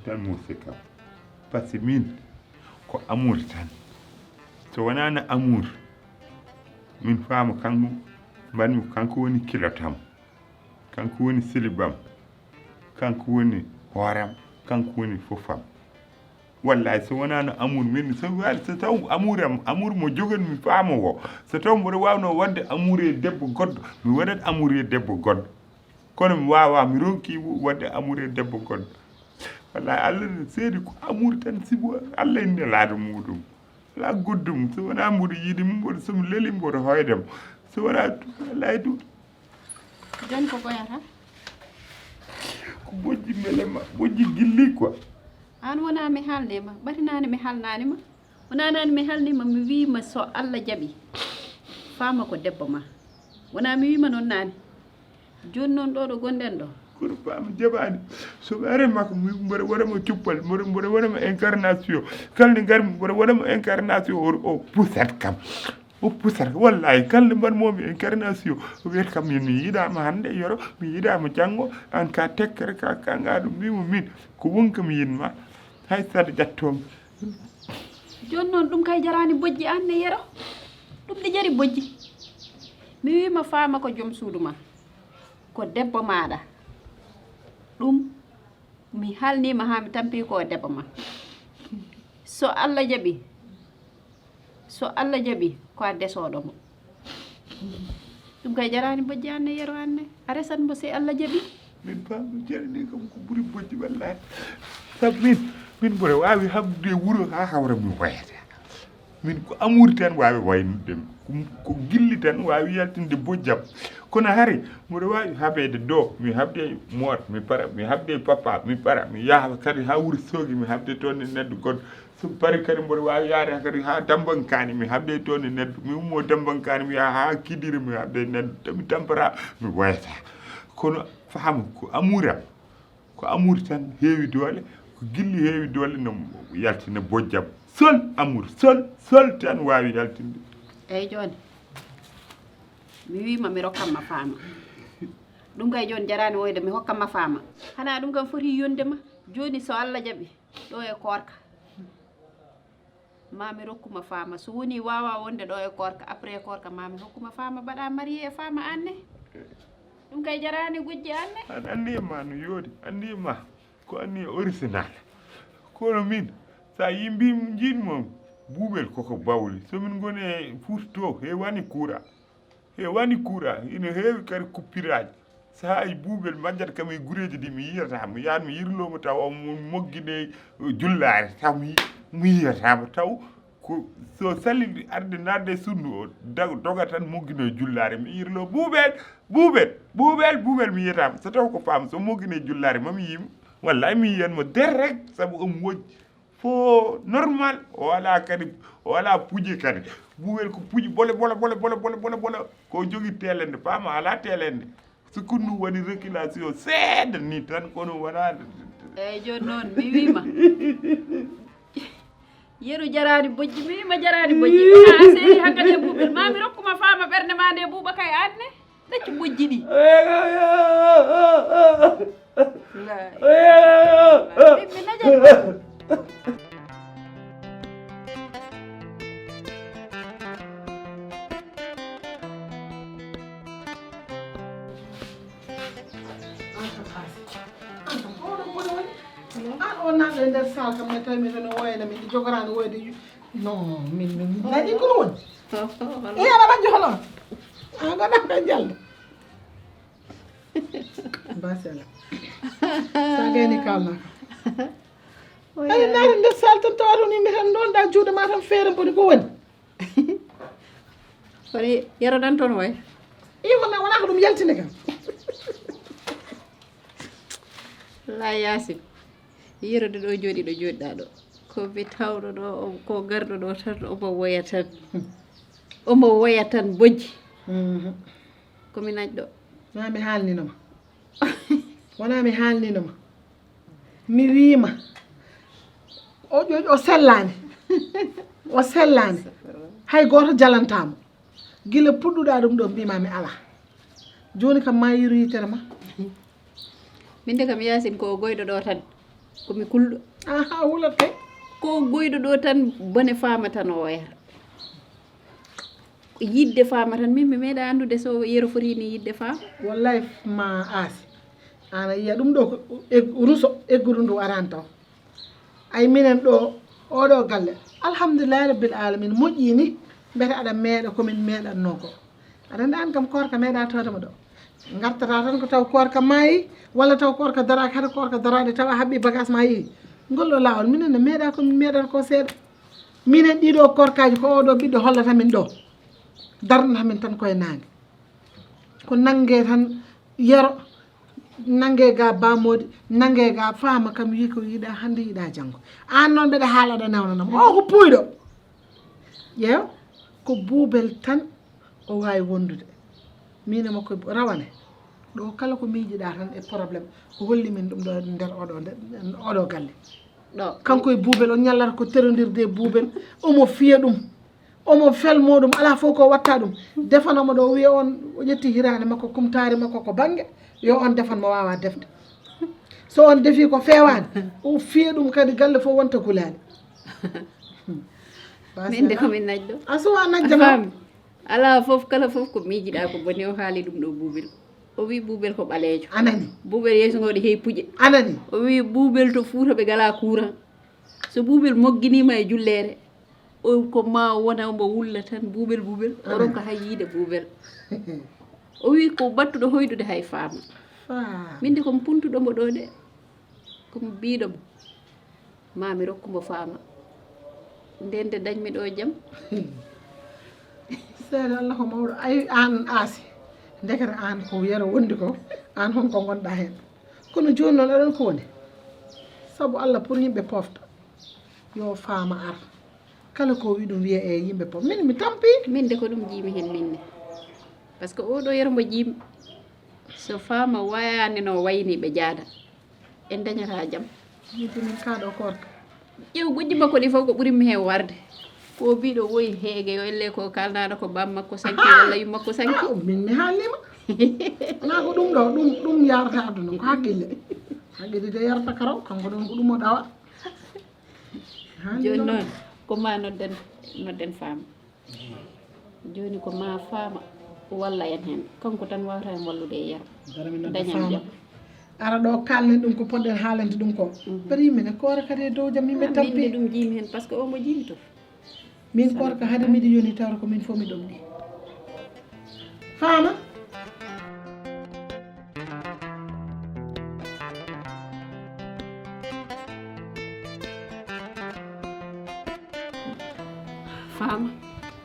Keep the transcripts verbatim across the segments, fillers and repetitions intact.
Tan muusi kam. Par ce que min ko amour tan. So wonaano amour, min faama kanko, mbaɗmi ko kanko woni kilot am, kanko woni silib am, kanko woni hoore am, kanko woni fof am. Wallahi, so wonaano amour, min so, so taw amour am, amour mo jogan mi faama o, so taw mboɗo waawno waɗde amour e debbo goɗɗo, mi waɗat amour e debbo goɗɗo. Kono mi waawaa, mi ronki waɗde amour e debbo goɗɗo. Wallahi, Allah ne seedi ko amour tan, sibu Allah e nelaaɗo muɗum. Alaa goɗɗum, so wonaa mboɗo yiɗi mo, mboɗo, so mi leli mboɗo hoyda mo. So wonaa ɗum, wallahi ɗum. Jooni ko ɓooyata? Ko bojji mbele ma, bojji gilli quoi. Aan wonaa mi haalnii ma, ɓati naane mi haalnaani ma. Wonaa naane mi haalnii ma, mi wii ma so Allah jaɓi, faama ko debbo ma. Wonaa mi wii ma noon naane. Jooni noon ɗo ɗo gonɗen ɗo. Kono faama jaɓaani. So mi ari makko, mi mboɗo waɗa mo cuppal, mboɗo, mboɗo waɗa mo incarnation. Kala nde ngarmi, mboɗo waɗa mo incarnation, o, o pusat kam. O pusat kam. Wallahi, kala nde mbaɗ momi incarnation, o wiyata kam, min mi yiɗaama hannde, Yero, mi yiɗaama janngo, aan ka tekkere, ka, ka ngaɗo, mbimo min, ko wonka mi yiɗma, hay saɗa ƴattomi. Jooni noon, ɗum kay jaraani bojji aan ne, Yero. Ɗum ɗi jari bojji. Mi wii ma faama ko joom suudu ma. Ko debbo maaɗa. Ɗum mi haalnii ma haa mi tampi ko debbo ma. So Allah jaɓi, so Allah jaɓi, ko a desooɗo mo. Ɗum kay jaraani bojji aan ne, Yero aan ne. A resat mo si Allah jaɓi. Min faami jarani kam ko ɓuri bojji wallahi. Sabu min, min mboɗo waawi haɓde wuro haa hawra mi wayata. Min ko amour tan waawi waynude mi. Ko, ko gilli tan waawi yaltinde bojjam. Kono hari mboɗo waawi haɓeede ɗo, mi haɓde moor, mi para, mi haɓde papa, mi para, mi yaha kadi haa Wuro Soogi, mi haɓde toon e neɗɗo goɗɗo. So mi parii kadi mboɗo waawi yahde kadi haa Dambankaani, mi haɓde toon e neɗɗo. Mi ummoo Dambankaani, mi yaha haa Kidira, mi haɓde e neɗɗo. To mi tampata, mi wayata. Kono faam ko amour am. Ko amour tan heewi doole, ko gilli heewi doole no yaltina bojjam. Seul amour, seul, seul tan waawi yaltinde. Eeyi jooni, mi wii ma mi rokkan ma faama. Ɗum kay jooni jaraani woyde mi hokkan ma faama. Xanaa ɗum kam foti yonde ma. Jooni so Allah jaɓi, ɗo e koorka. Ma mi rokku ma faama. So woni waawa wonde ɗo e koorka, après koorka ma mi hokku ma faama, mbaɗa marié e faama aan ne. Ɗum kay jaraani gojji aan ne. Aan anniya ma no yooɗi, anniya ma ko anniya original. Kono min, so a yii mbi-, njiɗ-mi buubel koko bawli. So min ngoni e Fuuta to, heewani courant. Heewani courant, ina heewi kadi coupure aji. Sahaaji buubel majjata kam e gureeji ɗi mi yiyata, mi yahat mi yirloo mo taw omo moggini e jullaare, taw mi, mi yiyata mo taw ko so salii arde naatde e suudu o, dag-, doga tan moggino e jullaare, mi yirloo buubel, buubel, buubel, buubel mi yiyata mo. So taw ko faam, so moggino e jullaare ma mi yii mo. Wallahi mi yiyan mo direct sabu omo wojji. Fo normal, o alaa kadi, o alaa puƴe kadi. Buubel ko puƴe bole, bole, bole. Ko jogii teelende, faama alaa teelende. Sikkundu waɗi reculation seeɗa ni tan, kono wonaa. Eeyi, jooni noon, mi wii ma. Yeru jaraani bojji, mi wii ma jaraani bojji. Wonaa a seeri hankadi e buubel. Ma mi rokku ma faama ɓernde ma nde buuɓa kay aan ne. Ɗaccu bojji ɗi. Laa ilaaha illallaah. Min, min najat. Aan o nanɗo e nder saal kam ne tawi mi tan o wayna min ɗi jogoraani woyde. Non, min, min naƴi ko woni. Iya na majjo hono. An gona ka jalda. Basela. Sa gayni kalna ka. Ay naati nder saal tan tawa toon yimɓe tan ndonda juuɗe ma tan feere mboni ko woni. Woni yerodan toon way. Iyo wona wona ko ɗum yaltini kam. La Yaasin. Yerude ɗo jooɗi ɗo jooɗiɗaa ɗo. Ko mi tawɗo ɗo, o-, ko garɗo ɗo tan, omo woya tan. Omo woya tan bojji. Mhm. Ko mi naƴɗo. Wonaa mi haalnino ma. Wonaa mi haalnino ma. Mi wii ma. O, o, o sellaani. O sellaani. Hay gooto jalantaa mo. Gila puɗɗuɗaa ɗum ɗo mbiima mi alaa. Jooni kam ma yiru yitere ma. Min de kam Yaasin ko o goyɗo ɗo tan. Ko mi kulɗo. Aha, a hulat kay. Ko goyɗo ɗo tan bone faama tan o yara. Yidde faama tan, min mi meeɗa anndude so yero foti ni yidde faama. Wallahi ma aasi. Ana yiya ɗum ɗo ko eg-, ruso eggudu ndu arani taw. Ay minen ɗo, oɗo galle. Alhamdulillahi rabbil alamin, moƴƴi ni. Mbete aɗa meeɗa ko min meeɗatno ko. Aɗa anndi an kam koorka meeɗa tawde mo ɗo. Ngartata tan ko taw koorka maayi, walla taw koorka daraaki, hade koorka daraade taw a haɓɓi bagage ma yehi. Ngol ɗo laawol, minen ne meeɗa ko min meeɗata ko seeɗa. Minen ɗiɗo koorkaaji ko oɗo ɓiɗɗo hollata min ɗo. Darnata min tan koye naange. Ko nannge tan yero, nannge ga bamodi, nannge ga faama kam yi ko yiɗa hannde yiɗa janngo. An noon mbeɗa haala aɗa nawnanam. O ko puuyɗo. Ƴeew, ko buubel tan o waawi wondude. Miin e makko rawane. Ɗo kala ko miijiɗa tan e problème. O holli min ɗum ɗo nder oɗo, nder oɗo galle. Ɗo. Kanko e buubel, o ñallata ko terondirde e buubel. Omo fiya ɗum. Omo felmo ɗum. Alaa fof ko watta ɗum. Defanomo ɗo, o wiya on, o ƴetti hiraande makko, kumtaari makko ko bannge. Yo on defan mo waawa defde. So on defi ko feewaani, o fiya ɗum kadi galle fof wonta gulaali. Min de ko min najɗo. A suwa najjana. Faami. Alaa fof, kala fof ko miijiɗa ko boni, o haali ɗum ɗo buubel. O wi buubel ko ɓaleejo. Anani. Buubel yeeso ngo waɗi hey puƴe. Anani. O wi buubel to Fuuta ɓe ngala courant. So buubel mogginiima e julleere, o ko ma wona omo wulla tan buubel, buubel. O ronka hay yiide buubel. O wi ko battuɗo hoyɗude hay faama. Faama. Min de ko mi puntuɗo mo ɗo de. Ko mi biiɗo mo. Ma mi rokku mo faama. Nden de dañmi ɗo jam. Seede Allah ko mawɗo. Ay, an aasi. Ndekete an ko yero wondi ko. An hon ko ngonɗa hen. Kono jooni noon aɗon ko woni. Sabu Allah pour yimɓe pofta. Yo faama ar. Kala ko wi ɗum wiya e yimɓe pop. Min mi tampi. Min de ko ɗum jiimi hen min ne. Parce que oɗo yero mbo jiimi. So faama wayani no wayni ɓe jaada. En dañata jam. Min de min kaɗo koorka. Ƴeew gojji makko ɗi fof ko ɓuri mi hen warde. Ko biɗo woyi heege yo elle ko kalnaɗo ko bam makko sanki walla yum makko sanki. Ah, min mi haalnima. Wona ko ɗum ɗo, ɗum, ɗum yarata aduna, ko haqqille. Haqqille de yarata karaw, kanko ɗon ko ɗum o ɗawa. Haa jooni noon, ko ma nodden, nodden faama. Jooni ko ma faama walla en heen. Kanko tan wawata en wallude e yero. Dara mi nodda dañan faama. Jam. Ara ɗo kalnen ɗum ko poɗɗen haalande ɗum ko. Mhm. Bari mine koora kadi e dow jam yimɓe. Ah, min tampi. De ɗum jiimi heen, parce que o mo jiimi to. Min koorka hade miɗo yoni tawata ko min fof mi ɗomɗi. Faama? Faama,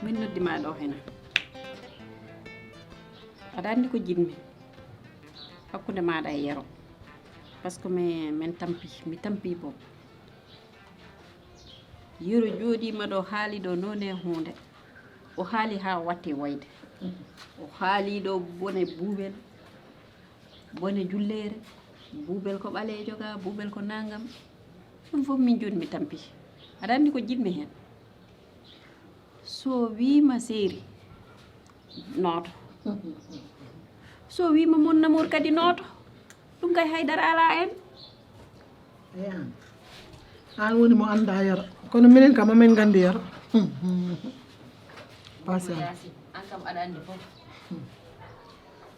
min noddi ma ɗo hena. Aɗa anndi ko jiɗmi hakkunde maaɗa e yero. Parce que mi, min tampi, mi tampi boom. Yero jooɗiima ɗo, haali ɗo noon e huunde. O haali haa watti wayde. O haali ɗo bone buubel, bone julleere, buubel ko ɓaleejo ga, buubel ko nangam. Ɗum fof min jooni mi tampi. Aɗa anndi ko jiɗmi heen. So wiima seeri, nooto. So wiima mon amour kadi nooto. Ɗum kay haydara alaa en. Eyi an. An woni mo annda yero. Kono minen kam amin nganndi yero. Patience. Yaasin, an kam aɗa anndi fof.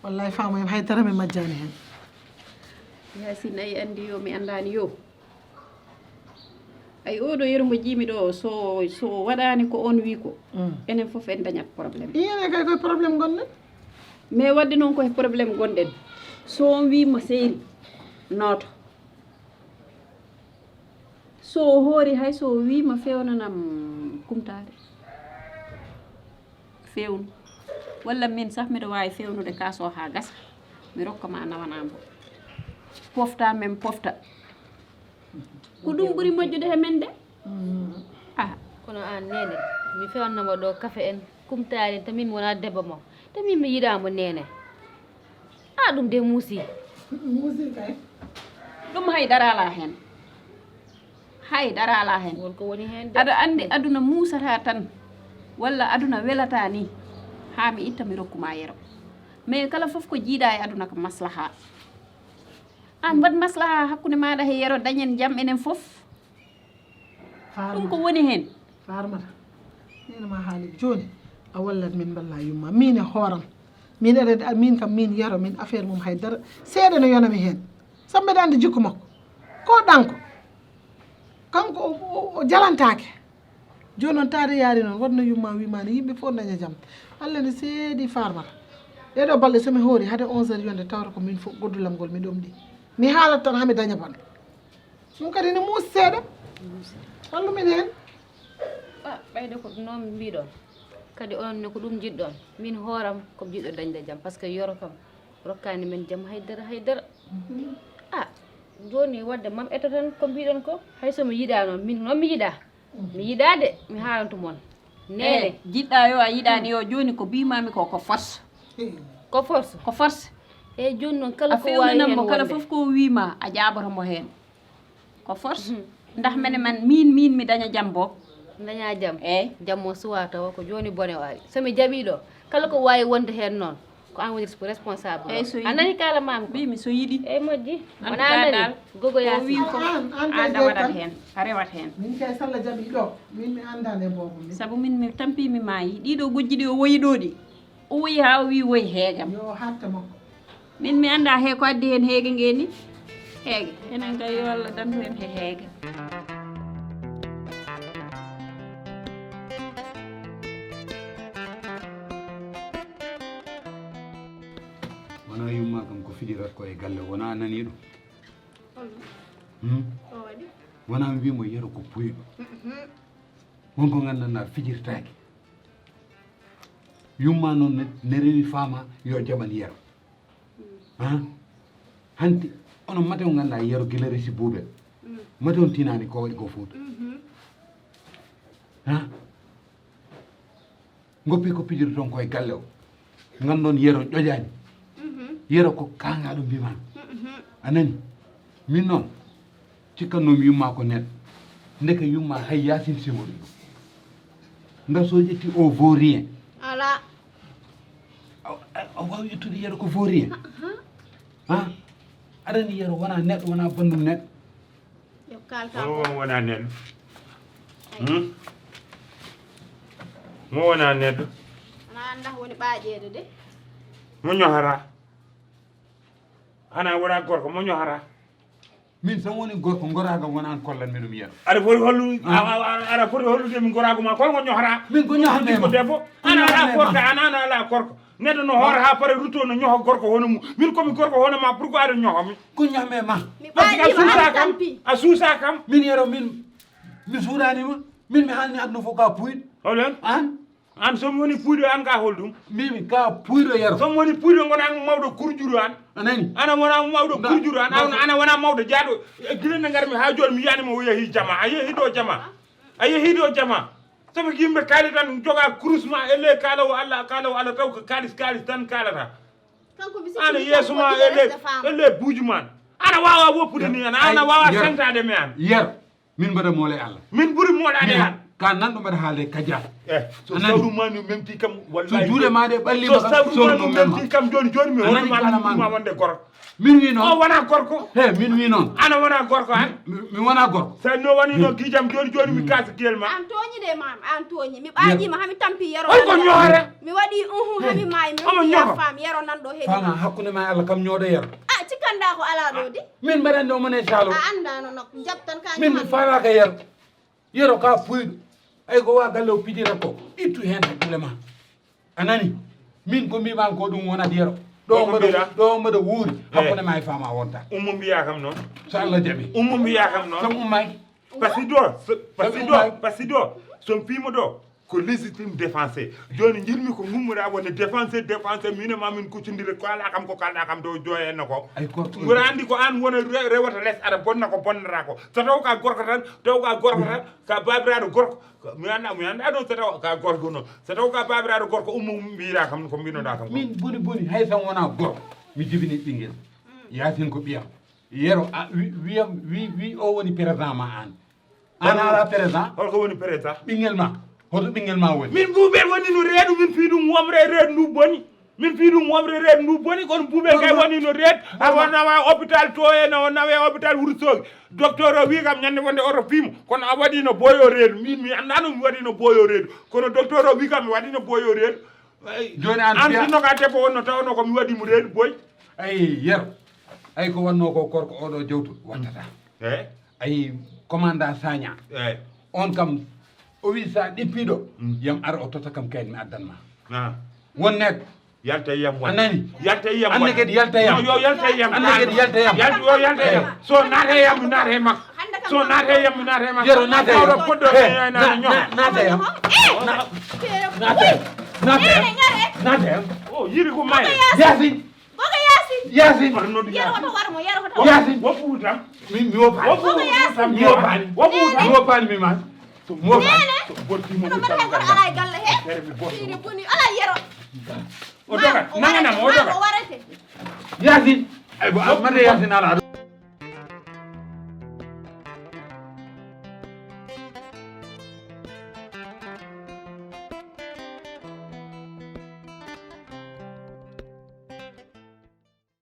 Wallahi faama yam haydara mi majjani hen. Yaasin ay anndi yo mi anndaani yo. Ay oɗo yero mo jiimi ɗo so, so o waɗaani ko on wi ko. Mm. Enen fof en dañat problème. Iyene kay koye problème gonɗen. Mais wadde noon koye problème gonɗen. So on wi mo seeri nooto. So o hoori hay so o wi ma fewnanam kumtaare. Fewnu. Walla min sah miɗo waawi fewnude kaso haa gasa. Mi rokka ma nawana mbo. Pofta men pofta. Ko ɗum ɓuri moƴƴude he men de. Ah. Kono aan neene, mi fewnanamo ɗo kafe en, kumtaari en, tamin mi wonaa debbo mo. Tamin mi yiɗaa mo neene. Ah, ɗum de muusi. Muusi kay. Ɗum hay dara alaa heen. Hay dara alaa heen. Won ko woni heen de. Aɗa anndi aduna muusataa tan, walla aduna welataa ni, haa mi itta mi rokku ma yero. Mais kala fof ko jiidaa e aduna ko maslaha. Aan waɗ maslaha hakkunde maaɗa he Yero, dañen jam enen fof. Ɗum ko woni heen. Farmata, nene ma haali jooni, a wallat min mballa yumma. Min e hooram, min eɗen, min kam, min Yero, min affaire mum hay dara. Seeɗa no yonami heen. Sabu mbeɗa anndi jikku makko. Ko ɗanko. Kanko o, o, o jalantaake. Jooni noon, taade yaari noon, waɗno yumma wiimaani, yimɓe fof daña jam. Allah ne seedi Farmata. Ɗee ɗoo balɗe, so mi hoori, hade onze heures yonde, tawata ko min fof goddulam ngol mi ɗomɗi. Mi haalat tan, haa mi daña bone. Ɗum kadi ne muusi seeɗa. Wallu min heen. Ah, ɓayde ko noon mbiɗon. Kadi onon ne ko ɗum njiɗɗon. Min hooram ko mi jiɗɗo dañde jam, par ce que Yero kam rokkaani min jam haydara, haydara. Ah, jooni wadde mam eto tan ko mbiɗon ko. Hay so mi yiɗaa noon, min noon mi yiɗaa. Mi yiɗaa de, mi haalantu mon. Nene. Eh, jiɗɗa yo, a yiɗaani yo, jooni ko mbimami ko, ko force. Ko force? Ko force. Eyi, jooni noon kala ko waawi heen wonde. A fewnanan mo kala fof ko wima, a jaaboto mo heen. Ko force. Mhm. Ndax mene man, min, min mi daña jam bo. Daña jam? Eyi. Jam mo suwa tawa ko jooni bone wawi. So mi jaɓi ɗo, kala ko waawi wonde heen noon, ko an woni respo-, responsable o. Eyi, so yiɗi. A nani kala mami ko? Mbimi so yiɗi. Eyi, moƴƴi. Wona a nani? Gogo Yaasin. O wi ko an, an an kay a waɗat tan heen, a rewat heen. Min kay salla jaɓi ɗo, min mi anndan e boobo min. Sabu min mi tampimi maayi. Ɗiɗo gojji ɗi o woyi ɗo ɗi. O woyi haa o wi woyi heegam. Yo hatte makko. Min mi annda he ko addi heen heege ngee ni. Heege. Enen kay yo Allah dandu en he heege. Wona yumma kam ko fijirat ko e galle, wona nani ɗum. Hmm? Wona mi wi mo Yero ko puyɗo. Won ko nganndanɗaa fijirtaake. Yumma noon ne, ne rewi faama yo jaɓan Yero. Ha? Hanti, onon mate on nganndaa Yero gila resi buubel. Mate on tinaani ko waɗi ko Fuuta. Ha? Ngoppi ko pijiri toon koye galle o. Nganndon Yero ƴoƴaani. Yero ko kaangaaɗo mbimaa. A nani? Min noon, cikkannoomi yumma ko neɗɗo. Ndeke yumma hay Yaasin siwori ɗum. Nda so ƴetti o vaut rien. Alaa. A, a, a waawi ƴettude Yero ko vaut rien. Ha? Aɗa anndi Yero wonaa neɗɗo, wonaa banndum neɗɗo. Yo kaalta. Mo won wona neɗɗo. Hmm? Mo wona neɗɗo. Ana annda woni ɓaaƴeede de. Mo ñohata. Ana wona gorko, mo ñohata. Min tan woni gorko, goraaga wona an kollan mi ɗum Yero. Aɗa foti hollu, a, a, a, aɗa foti hollude min goraagu ma, kol ko ñohata. Min ko ñohata ko debbo. Ana ala korka, ana, ana ala korka. Neɗɗo no hoora haa pare rutto no ñoho gorko hono mum. Min komi gorko hono ma, pourquoi aɗa ñoho mi? Ko ñamme ma. Mi ɓaɗi ma suusa kam. A suusa kam. Min Yero min, mi suuɗani ma. Min mi halni aduna fof ka puyɗo. Hawlen? An? An so mi woni puyɗo an ka hol ɗum? Mimi ka puyɗo Yero. So mi woni puyɗo ngona an mawɗo kurjuru an. A nani? Ana wona mawɗo kurjuru an. Ana, ana wona mawɗo jaaɗo. E gila nde ngarmi haa jooni mi yani mo o yehi jama. A yehi ɗo jama. A yehi ɗo jama. Sabu yimɓe kaali tan joga kurus ma, elle kaala o Allah, kaala o Allah taw ko kaalis, kaalis tan kaalata. Ana yeeso ma, elle, elle buuji ma. Ana waawa woppude ni an, ana waawa santade mi an. Yer, min mbaɗa moole Allah. Min ɓuri moɗaade an. Ka nanɗo mbaɗa haalde kajal. Eh, so sawru ma ni memti kam, wallahi. So juuɗe ma ɗe ɓalli ma kam, sawru ma ni memti kam jooni, jooni mi hono ma wonde gorko. Min wi noon. O wona gorko. He, min wi noon. Ana wona gorko an? Mi, mi wona gorko. Sa no woni no gijam jooni jooni mi kasa gel ma. An tooñi de maam, an tooñi. Mi ɓaaƴiima haa mi tampi Yero. On ko ñoore. Mi waɗi uhu haa mi maayi, mi wiya faam Yero nan ɗo heɗi. Faama hakkunde ma e Allah kam ñooɗo Yero. A cikkanɗaa ko alaa ɗo de. Min mbaɗan ɗo mone salo. A anndaano nok, jaɓtan ka. Min mi faalaaka Yero. Yero ka puyɗo. Ay ko wa galle o pijira ko. Ittu heen hakkunde ma. A nani? Min ko mbiɗan ko ɗum wonat Yero. Ɗo mbaɗa, ɗo mbaɗa wuuri. Hakkunde ma e faama wonta. Ummo mbiya kam noon. So Allah jaɓi. Ummo mbiya kam noon. Sam ummaaki. Parce que ɗo, parce que ɗo, parce que ɗo, so mi fiimo ɗo, ko légitime défenseur. Jooni njirmi ko ngummuɗa wonde défenseur, défenseur, min e ma min kuccondire, ko ala kam ko kalɗa kam ɗo joye en ko. Ay ko. Mboɗa anndi ko an wona re-, rewata les aɗa bonna ko bonnata ko. So taw ka gorko tan, taw ka gorko tan, ka babiraɗo gorko. Mi annda, mi annda ɗon so taw ka gorko noon. So taw ka babiraɗo gorko ummo mbiɗa kam ko mbinoɗa kam. Min boni boni hay tan wona gorko. Mi jibini ɓinngel. Yaasin ko ɓiyam. Yero, a, wi, wiyam, wi, wi o woni président ma an. An ala président? Holko woni président? Ɓinngel ma. Hoto ɓinngel ma woni? Min buuɓe woni no reedu, min fii ɗum womre reedu ndu boni. Min fii ɗum wonre reedu ndu boni, kono buuɓe kay woni no reedu. A wona wa hôpital to en, o nawe hôpital Wuro Soogi. Docteur o wi kam ñande wonde oto fiimo, kono a waɗino boyo reedu. Min mi annda no mi waɗino boyo reedu. Kono docteur o wi kam mi waɗino boyo reedu. Ay, joni an an fiya- sinno ka debbo wonno tawno ko mi waɗi mo reedu boy. Ay, yero. Ay, ko wanno ko korko oɗo jawtuɗo wattata. Eh? Ay, commandant Sagna. Eh. On kam, o wi sa ɗippiɗo, yam ar o tota kam kayen mi addan ma. Ah. Won neɗɗo. Yalta yam won. A nani? Yalta yam. Anne kadi yalta yam. Yo yalta yam. Anne kadi yalta yam. Yalta yo yalta yam. So naate yam mi naate mak. So naate yam mi naate mak. Yero naate yam. Oɗo poddo na na na. Naate yam. Naate yam. Naate yam. Naate yam. Oh, yiri ko may. Yasin. Boga Yasin. Yasin. Yero hoto war mo, yero hoto. Yasin. Wo fuuta. Mi mi wo pa. Wo fuuta. Yasin. Mi wo pa. Wo fuuta. Mi wo pa mi man. Mo ba. Nene. Borti mo. Kono mata ko ala galle he. Tere mi borti. Iri boni ala yero. O doga. Nanga na mo o doga. Warate. Yasin. Ay bo amade Yasin ala.